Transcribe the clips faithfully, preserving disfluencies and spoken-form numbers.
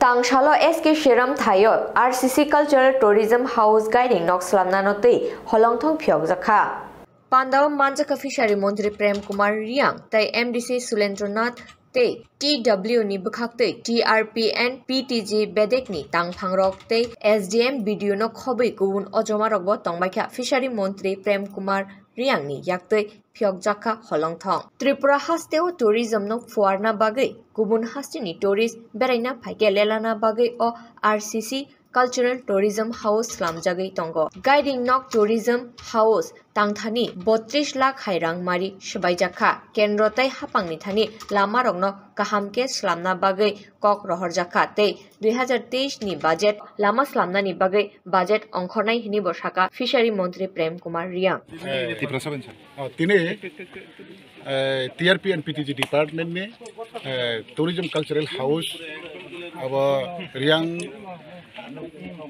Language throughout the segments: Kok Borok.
Tangsalo S K Sheram Thayo R C C Cultural Tourism House Guiding nok slamnano twi holongthong phiyokjakha. Pandao manjakha Fishery Montri Prem Kumar Riang tei M D C Sulendranath tei T W ni bwkhaktwi T R P and P T G bedekni tangphangrok tei S D M B D O no khobwi kubun ojomarokbo tongbaikha Fishery Montri Prem Kumar Riangni yaktwi phiyokjakha holongthong. Tripura hasteo tourism no phuarna bagwi kubun hasteni tourist beraina phaikhe lelana bagwi o R C C Cultural Tourism House slamjagwi tongo. Guiding nok Tourism House tangthani botris lakh hai rang mari swbaijakha. Kendro tei haphangni thani lamarokno kaham khe slamna bagwi kok rohorjakha tei dui hazar teis ni budget lama slamnani bagwi budget ongkhornai hwnwi bo sakha Fishery Montri Prem Kumar Riang. Tiprasa bensa. Oh, tini, eh, T R P and P T G department ni, eh, Tourism Cultural House abo Riang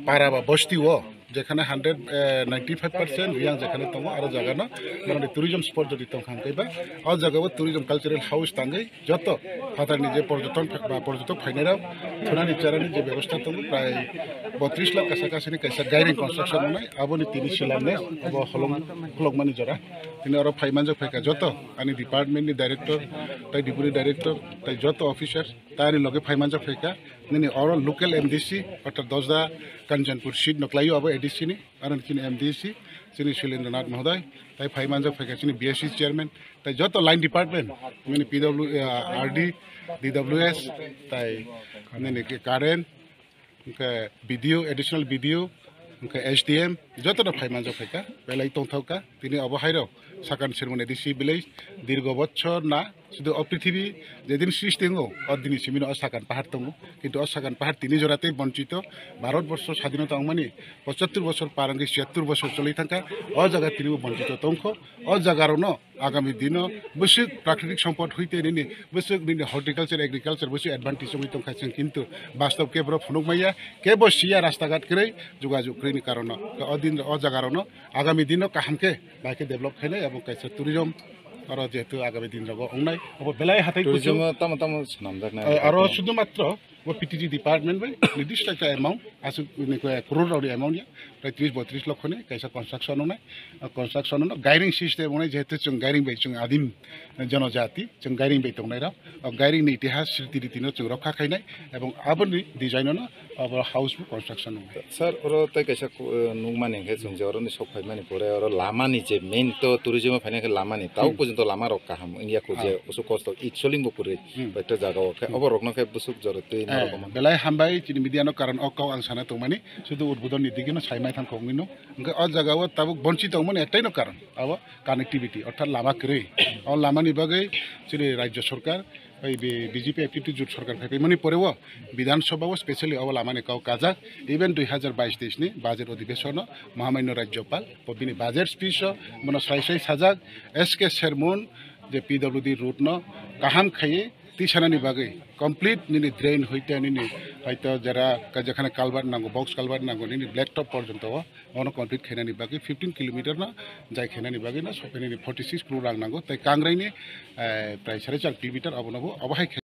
para ba bosti o, jekhane hundred, eh, ninety five percent Riang jekhane tongo, aro jaga no, mane tourism spot jodi tong kha hwnkhe ba, o jaga o Tourism Cultural House tangwi joto phatarni je porjoton ba porjotok phainairok thunani charani je bebosta tongo, prai botris lakh kasa kasini kaisa gairing construction wngnai, aboni tini silamne abo holong khulokmani jora. Tini oro phai manjak phaikha joto ani department ni director, tai deputy director, tai joto officer, tai ani loge phai manjak phaikha. Nini oro local M D C, orthat Dosda Kanchanpur seat no kwlaio abo A D C ni, aro chini M D C, chini Sulendranath Mohoday, tai phai manjak phaikha chini B S C chairman, tai joto line department, nini P W, eh, R D, D W S, tai nini ke current, hwnkhe B D O, additional B D O, hwnkhe S D M, jotono phai manjak phaikha, belai tongthokha. Tini obo hairok Sakan Sirmon A D C village, dirgo bochor na, sudu o prithibi jedin srishti wngo, o dini simino o Sakan pahar tongo. Kintu o Sakan pahar tini jora tei bonchito, Bharat borsho sadinota wngmani pochattor bochor par wngwi chiyattor bochor choli thangkha, o jaga tinibo bonchito tongkho. O jaga rokno agami dino bwswk prakritik sompod hwite nini bwswk nini horticulture, agriculture bwswk advantage wngwi tongkha chwng, kintu bastob kebo phunuk maya, kebo siya rasta ghat kwrwi, jogajog kwrwini karono. O din o jaga rokno agami dino kaham khe bai khe develop khainai, abo kaisa tourism oro jehetu agami din rogo wngnai, obo belai hatai tourism kuchuk. O tamo tamo swnamjaknai. Eh, aro sudhu matro o P T G department bai nirdisto ekta amount, aswk ni koi crore rokni amount ya, prai tris botris lokho ni kaisa construction wngnai. O construction no gairing system wngnai, jehetu chwng gairing bai chwng adim jonojati, chwng gairing bai tongnai rok. O gairing ni itihas, riti riti no chwng rokha khainai, ebong aboni design no abo house bo construction wngnai. Sir, oro tei kaisa ku-, eh, nukmani hwnkhe chwng je oro ni sok phaimani pore oro lama ni je main to tourism o phaina khe lama ni, tao Hmm. porjonto lama rok kaham wngya kho je Ah. usuk kosto ik soling bo kwrwi Hmm. koi ekta jaga o khe Hmm. obo rok no khe bwswk jora twi Eh, narwkma. Belai hambai chini media no karon o kok ang sana tongmani, sudu udbodon ni digi no sai mai thang kho wngwi no. Hwnkhe o jaga o tabuk bonchi tongmani ektai no karon, abo connectivity, orthat lama kwrwi. O lama ni bagwi chini rajya sarkar, bai B-, B J P F T T jut sarkar phaipaimani poreo Bidhan Sabha o specially o lamani kok kajak, even dui hazar bais teis ni budget odhibeshon o Mahamanyo Rajyapal bo bini budget speech o bono sai sai sajak, S K Sermon je P W D road no kaham khaiwi tisanani bagwi complete nini drain hoite nini hoito jera ka-, jekhane culvert nango, box culvert nango, nini black top porjonto o bono complete khainani bagwi fifteen kilometer no jai khainani bagwi no sophainani forty six crore rang nango, tei Kangrai ni, eh, prai sare char kilometer abono bo obo hai khai